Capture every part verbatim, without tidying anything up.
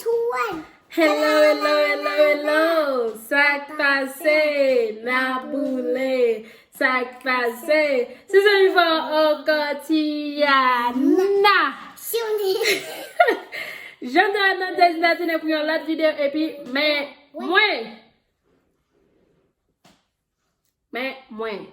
Hello, hello, hello, hello. Sa k pase? N ap boule. Sa k pase? Se zanmi pa w ankò, Tiana. Jan de nan dezi natine pou yon lòt videyo epi men mwen. Men mwen.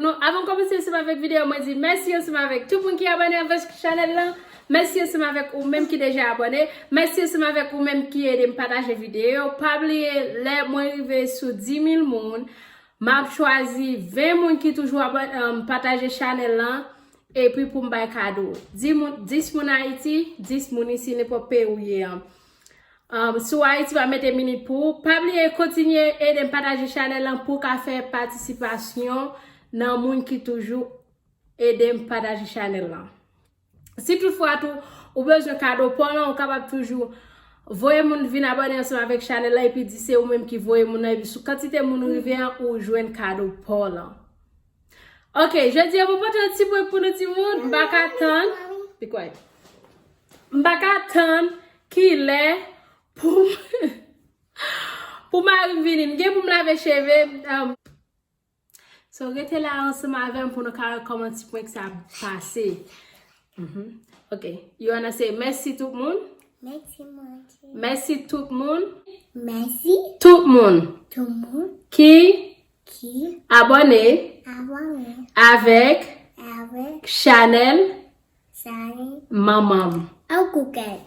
Nou, avan m kòmanse ansanm avèk videyo, mwen di mèsi ansanm avèk tout moun ki abòne avèk chanèl lan. Mèsi ansanm avèk ou menm ki deja abòne. Mèsi ansanm avèk ou menm ki ede m pataje videyo. Pa bliye, lè mwen rive sou dis mil moun, m ap chwazi ven moun ki toujou abò-, um, pataje chanèl lan. Epi pou m bay kado. Dis moun, dis moun Ayiti, dis moun isi, nenpòt peyi ou ye an. Um, si w Ayiti, pa mete minit pou ou. Pa bliye kontinye ede m pataje chanèl lan pou w ka fè patisipasyon nan moun ki toujou ede m pataje chanèl lan. Si toutfwa tou, ou bezwen kado pa w lan, ou kapab toujou voye moun vin abòne ansanm avèk chanèl lan, epi di se ou menm ki voye moun nan, epi sou kantite moun ou rive an, ou jwenn kado pa w lan. Ok, jodi a, mwen pote yon ti prank pou nou, timoun. M pa ka tann. Be quiet. M pa ka tann kilè pou, pou mari m vini. M gen pou m lave cheve. Um, so, rete la ansanm avè m pou nou ka wè kòman ti prank sa pase. Mhm. Ok. You wanna say mèsi tout moun? Mèsi, Monty. Mèsi tout moun. Mèsi. Tout moun. Tout moun. Ki ki abòne abòne avèk avèk chanèl chanèl manman m. An koukèt.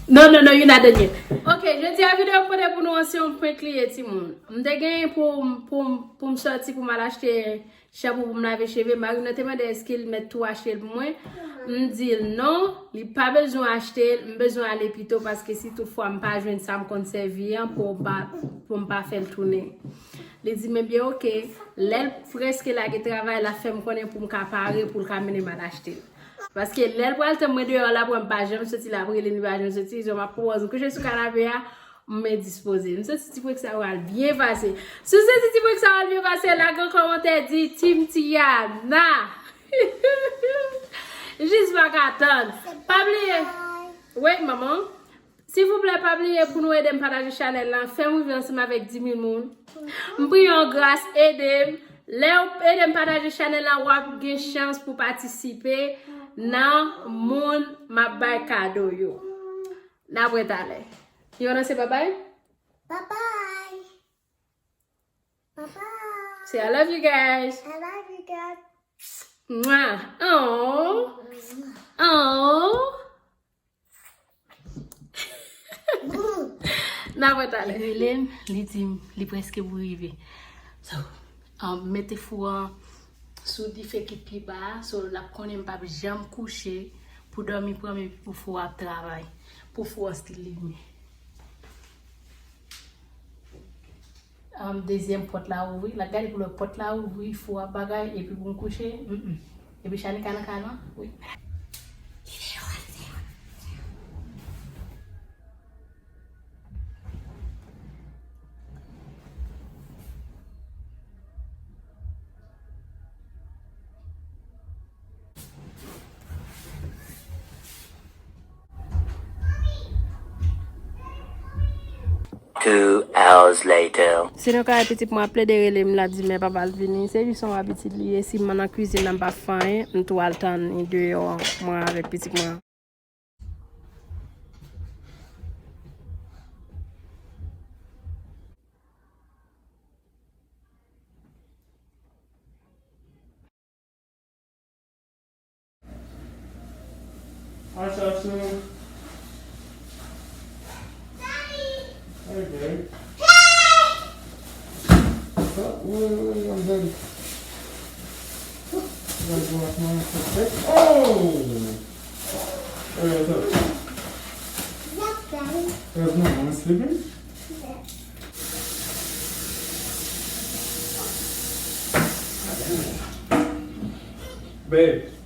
Non, non, non, you not done yet. Ok, jodi a videyo m pote pou nou an se yon prank li ye, timoun. M te genyen pou, pou, pou m sòti pou m al achte Chanpou pou m lave cheve, mari m nan te mande èske l mèt tou achte l pou mwen. M di l non, li pa bezwen achte l, m bezwen ale pito paske si toutfwa m pa jwenn sa m konn sèvi an pou m pa, pou m pa fè l tounen. Li di m ebyen oke, lè l prèske lage travay l ap fè m konnen pou m ka pare pou l ka mennen m al achte l. Paske lè l pral tann mwen deyò la pou wè m pa janm soti, l ap rele m li pa janm soti, so m ap pran pòz m kouche sou kanape a, m endispoze. M santi ti prank sa pral byen pase. Si w santi ti prank sa pral byen pase, lage yon kòmantè, di Team Tiana. Jis pa ka tann. Pa bliye. Wi, manman. Silvouplè, pa bliye pou nou ede m pataje chanèl lan. Fè m rive ansanm avèk dis mil moun. M priye w gras, ede m. Lè w ede m pataje chanèl lan, w ap gen chans pou patisipe nan moun m ap bay kado yo. N ap wè talè. You wanna say bye bye? Bye bye. Bye bye. Say I love you guys. I love you guys. Mwah. Oh. Oh. N ap wè talè. Li rele m, li di m, li prèske pou rive. So, um, mete fou an sou dife ki pi ba a, so l ap konnen m p ap janm kouche pou dòmi pran m epi pou fou ap travay, pou fou an still limen. Um, dezyèm pòt la ouvri, l ap gade pou l wè pòt la ouvri, fou ap bagay, epi pou m kouche, mm, mm. Epi Shanika nan kay lan, wi. Two hours later. Si nou ka wè pitit mwen ap plede rele m, l ap di men papa l vini. Se wi, se yon abitid li ye. Si m nan kwizin nan m pa fè anyen, m tou al tann li deyò an, mwen avèk pitit mwen. Hi, Sasu. Hey, babe. Oh, wait, wait, wait, I'm ready. Gotta go off my foot. Oh! Hey, what's up? What's up, Daddy? There's no one sleeping? Yeah. Babe.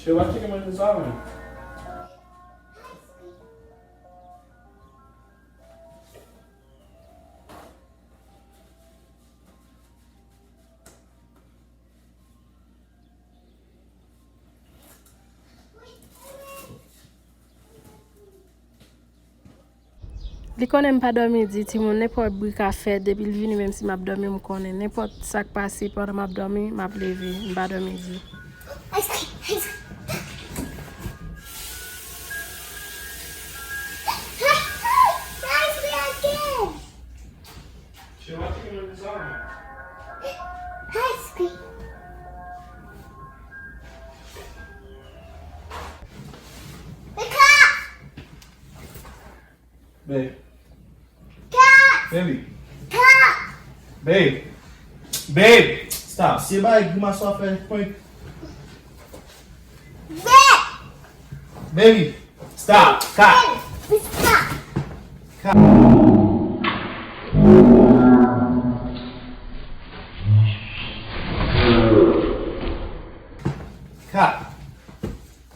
Che, why chicken wings is on? Li konnen m pa dòmi di, timoun, nenpòt bri k ap fèt, depi l vini, menm si m ap dòmi, m konnen. Nenpòt sa k pase pandan m ap dòmi, m ap leve, m pa dòmi di. Babe. Cat! Baby. Cat! Babe. Babe. Stop. Se bagay grimas w ap fè, prank. Babe! Baby. Stop. Cat. Babe, stop. Cat. Cat.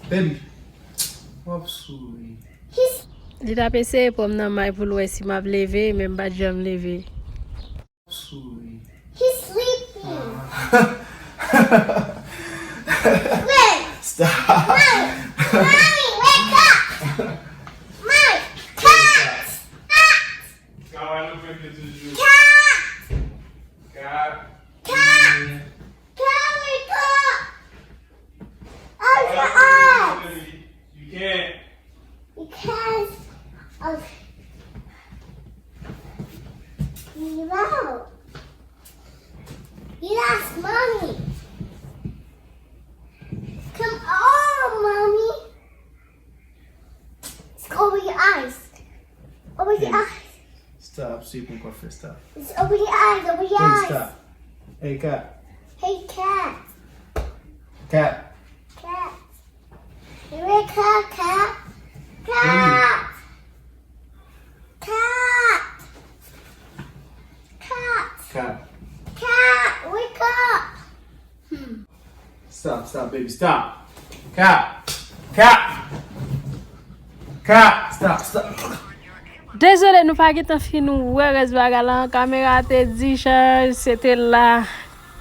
Baby. W ap souri. He's Li t ap eseye pran m nan may pou l wè si m ap leve, men m pa t janm leve. Souri. He's sleeping. Wait. Stop. Mike, Mike, wake up. Mike, cat. Cat. Cat. Cat. Cat. Cat, wake up. Open your eyes. You can't. Because of you know. You lost mommy. Come on, mommy. It's over your eyes. Over your eyes. Stop, se pou w fè, stop. It's over your eyes, over your eyes. Hey, stop. Hey, cat. Hey, cat. Cat. Cat. Wake up, cat. Cat. Cat. Cat. Cat. Cat, wake up. Hmm. Stop, stop, baby, stop. Cat. Cat. Cat. Stop, stop. Dezole, nou pa gentan fin wè rès bagay la. Kamera te dichaj, se te la.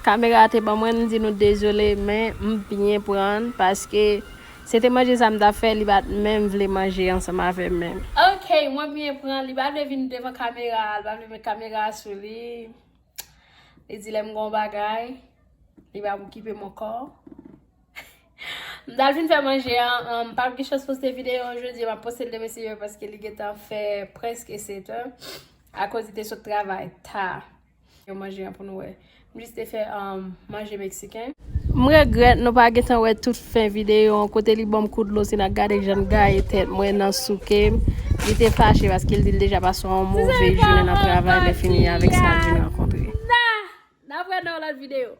Kamera te ban mwen, m di nou dezole, men m byen pran, paske se te manje sa m t ap fè, li pa t menm vle manje ansanm avè m menm. Ok, mwen byen pran, li pa vle vin devan kamera, li pa vle met kamera sou li. Li di lè m gon bagay, li pa okipe m ankò. M t al fin fè manje an, an, m pa gen chans poste videyo an jodi, m ap poste l demen si Dye vle paske li gentan fè prèske sèt è, akoz li te sot travay ta. Yo manje an pou nou wè. M jis te fè, um, manje meksiken. M regrèt nou pa gentan wè tout fen videyo an, kote li ban m kou dlo, se nan gade jan l gaye tèt mwen nan souke m. Li te fache paske l di l deja pase yon move jounen nan travay, lè fini avèk sa l vin rankontre. N ap wè nan yon lòt videyo.